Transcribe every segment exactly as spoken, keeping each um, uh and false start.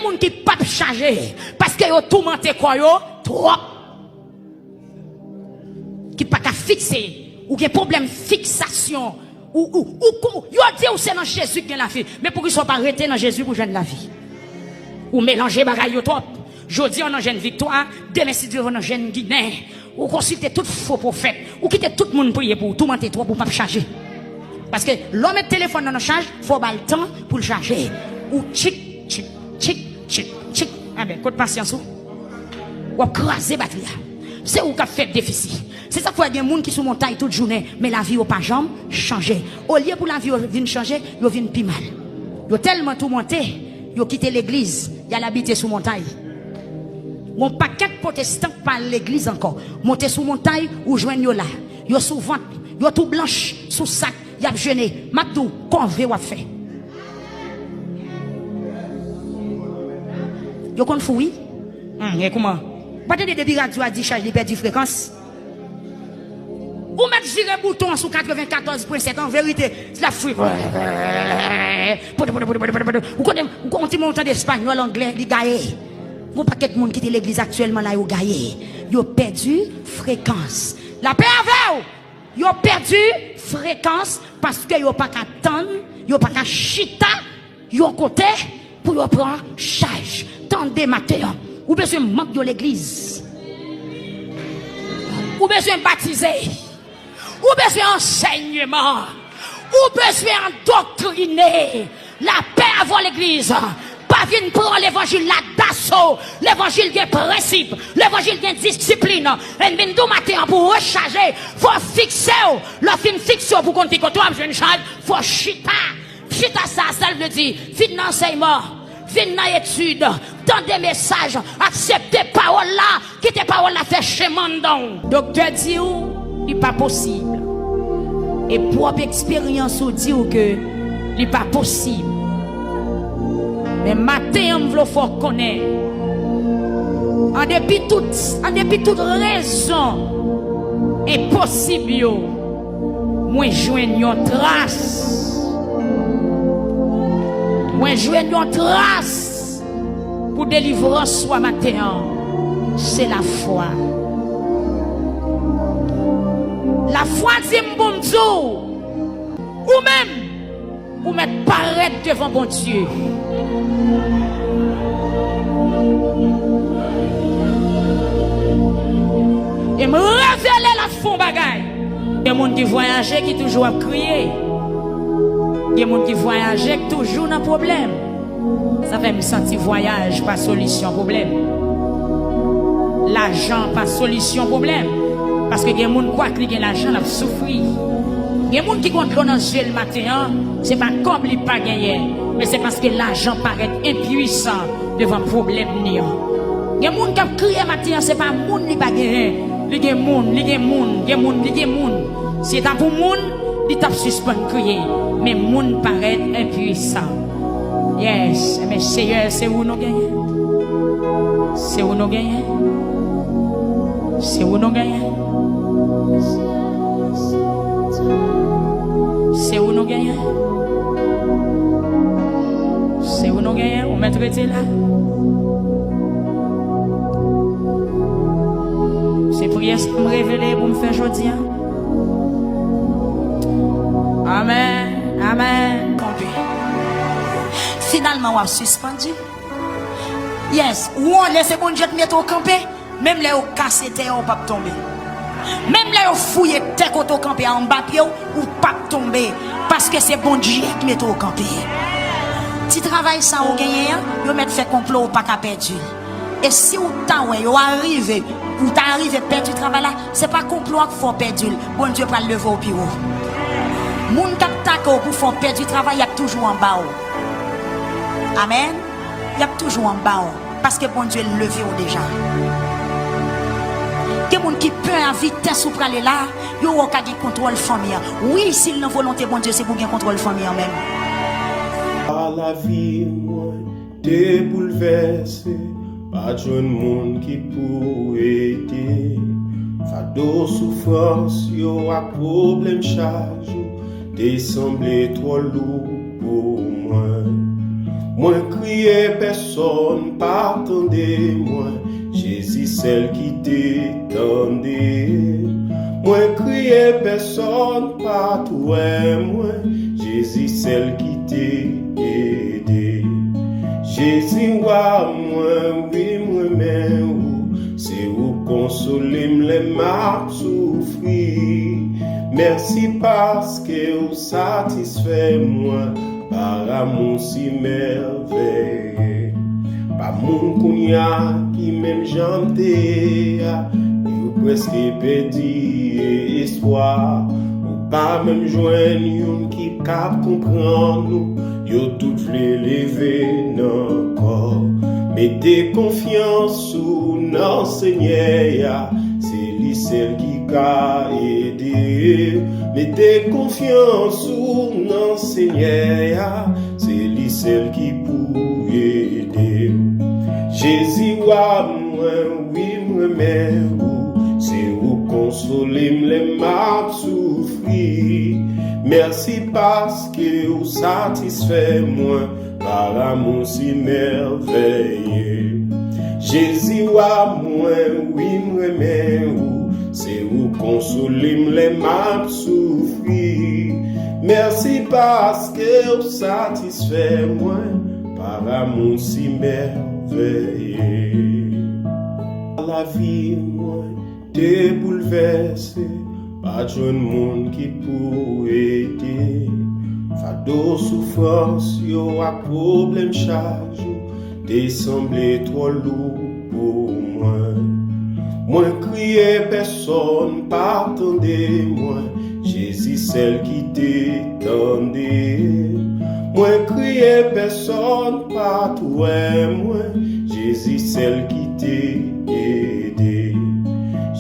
Moun ki p ap chaje, paske yo toumante kò yo twòp. Ki pa ka fikse. Ou gen pwoblèm fiksasyon. Ou, ou, ou, ou, yo di w se nan Jezi k gen lavi. Men poukisa w pa rete nan Jezi pou jwenn lavi? Ou melanje bagay yo twòp. Jodi a w nan jwenn viktwa, demen si Dye vle w nan jwenn ginen. Ou konsilte tout fo pwofèt. Ou kite tout moun priye pou ou, toumante twòp, ou p ap chaje. Paske lè w met telefòn nan nan chaj, fò w ba l tan pou l chaje. Ou tchik, tchik, tchik, tchik, tchik. Anben, kot pasyans ou? W ap kraze batri a. Se ou k ap fè defisi. Se sa k fè gen moun ki sou montay tout jounen, men lavi yo pa janm chanje. Olye pou lavi yo vin chanje, yo vin pi mal. Yo tèlman toumante, yo kite legliz, y al abite sou montay. Gon pakèt pwotestan k pa al legliz ankò. Monte sou montay, ou jwenn yo la. Yo sou vant, yo tou blanch, sou sak, y ap jene. M ap di w, kòve w ap fè. Yo konn fou, wi. Hmm, e kouman? Ou pa tande depi radyo a dichaj, li pèdi frekans? Ou mèt vire bouton an sou katrevenkatòz pwen sèt, an verite, l ap fri. Ou konnen, ou konnen, yon timoun ou tande espanyòl, anglè, li gaye. Gon pakèt moun ki te legliz aktyèlman la, yo gaye. Yo pèdi frekans. Lapè avè w! Yo pèdi frekans paske yo pa ka tann, yo pa ka chita yon kote pou yo pran chaj. Tande maten an, ou bezwen manm yon legliz. Ou bezwen batize. Ou bezwen ansèyman. Ou bezwen andoktrine. Lapè avè w, legliz. Pa vin pran levanjil la daso. Levanjil gen prensip. Levanjil gen disiplin. E m vin di w maten an pou w rechaje. Fò w fikse w. Lè w fin fikse w pou w konn ki kote w ap jwenn chaj, fò w chita. Chita sa, sa l vle di, vin nan ansèyman, vin nan etid, tande mesaj, aksepte pawòl la, kite pawòl la fè chemen anndan w. Doktè di w li pa posib. E pwòp eksperyans ou di w ke li pa posib. Men maten an, m vle w fè w konnen, an depi tout, an depi tout rezon enposib yo, mwen jwenn yon tras. Mwen jwenn yon tras pou delivrans ou a maten an. Se lafwa. Lafwa di m pou m di w, ou menm, ou mèt parèt devan Bondye. E m revele l ap fè yon bagay. Gen moun ki vwayaje ki toujou ap kriye. Gen moun ki vwayaje ki toujou nan pwoblèm. Sa fè m santi vwayaj pa solisyon pwoblèm. Lajan pa solisyon pwoblèm. Paske gen moun, kwak li gen lajan, l ap soufri. Gen moun ki gon dlo nan zye l maten an, se pa kòb li pa genyen, men se paske lajan parèt enpwisan devan pwoblèm li an. Gen moun k ap kriye maten an, se pa moun li pa genyen. Li gen moun, li gen moun, gen moun, li gen moun. Si se ta pou moun, li t ap sispann kriye. Men moun parèt enpwisan. Yes, men Seyè, se ou nou genyen. Se ou nou genyen. Se ou nou genyen. Se ou nou genyen. Se ou nou genyen. Ou mèt rete la. Se priyè sa m revele pou m fè jodi a. Amèn. Amèn. Kanpe. Finalman, w ap sispann di, yes, ou wonn lè se Bondye k mete w kanpe. Menm lè yo kase tè a, ou p ap tonbe. Menm lè yo fouye tè kote w kanpe a anba pye w, ou p ap tonbe. Paske se Bondye k mete w kanpe. Ti travay sa ou genyen an, yo mèt fè konplo, ou pa ka pèdi l. E si w ta wè yo arive, ou ta arive pèdi travay la, se pa konplo a k fè w pèdi l. Bondye pral leve w pi wo. Moun k ap take w pou fè w pèdi travay, y ap toujou anba w. Amèn. Y ap toujou anba w. Paske Bondye leve w deja. Gen moun ki pè a vitès ou prale la, yo wè w ka gen kontwòl fanmi an. Wi, si l nan volonte Bondye, se pou gen kontwòl fanmi an menm. A lavi mwen te boulvèse, pa t jwenn moun ki pou ede. Fado soufrans yo ak pwoblèm chaj yo te sanble twò lou pou mwen. Mwen kriye, pèsonn pa tande mwen, Jezi sèl ki te tande. Mwen kriye, pèsonn pa t wè mwen, Jezi sèl ki te ede. Jezi wa mwen, wi, m renmen ou, se ou konsole m lè m ap soufri. Mèsi paske ou satisfè mwen par amour si merveilleux. Pa moun kounye a ki menm jan m te ye a, yo prèske pèdi espwa. Ou pa menm jwenn youn ki k ap konprann ou, yo tout vle leve nan kò. Mete konfyans ou nan Senyè a, se li sèl ki ka ede. Mete konfyans ou nan Senyè a, se li sèl ki pou ede w. Jezi wa mwen, wi, m renmen ou, se ou konsole m lè m ap soufri. Mèsi paske ou satisfè mwen par amour si merveilleux. Jezi wa mwen, wi, m renmen ou, se ou konsole m lè m ap soufri. Mèsi paske ou satisfè mwen par amour si merveilleux. Lavi mwen te boulvèse, pa t jwenn moun ki pou ede. Fado soufrans yo ak pwoblèm chaj yo te sanble twò lou pou mwen. Mwen kriye, pèsonn pa tande mwen, Jezi sèl ki te tande. Mwen kriye, pèsonn pa t wè mwen, Jezi sèl ki te ede.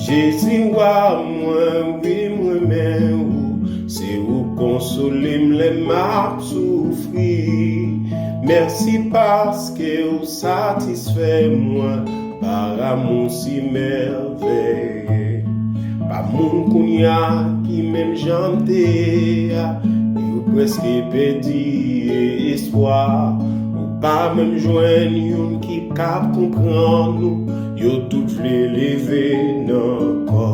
Jezi wa mwen, wi, m renmen ou, se ou konsole m lè m ap soufri. Mèsi paske ou satisfè mwen par amour si merveilleux. Pa moun kounye a ki menm jan m te ye a, yo prèske pèdi espwa. Ou pa menm jwenn youn ki k ap konprann ou, yo tout vle leve nan kò.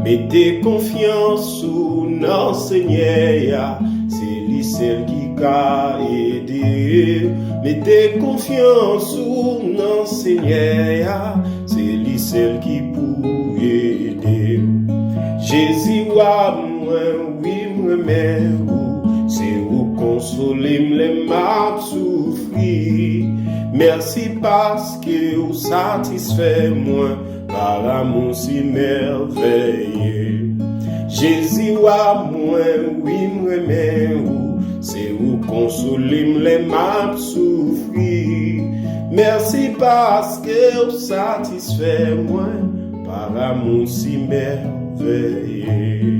Mete konfyans ou nan Senyè a, se li sèl ki ka ede. Mete konfyans ou nan Senyè a, se li sèl ki pou ede w. Jezi wa mwen, wi, m renmen ou, se ou konsole m lè m ap soufri. Mèsi paske ou satisfè mwen par amour si merveilleux. Jezi wa mwen, wi, m renmen ou, se ou konsole m lè m ap soufri. Mèsi paske ou satisfè mwen par amour si merveilleux.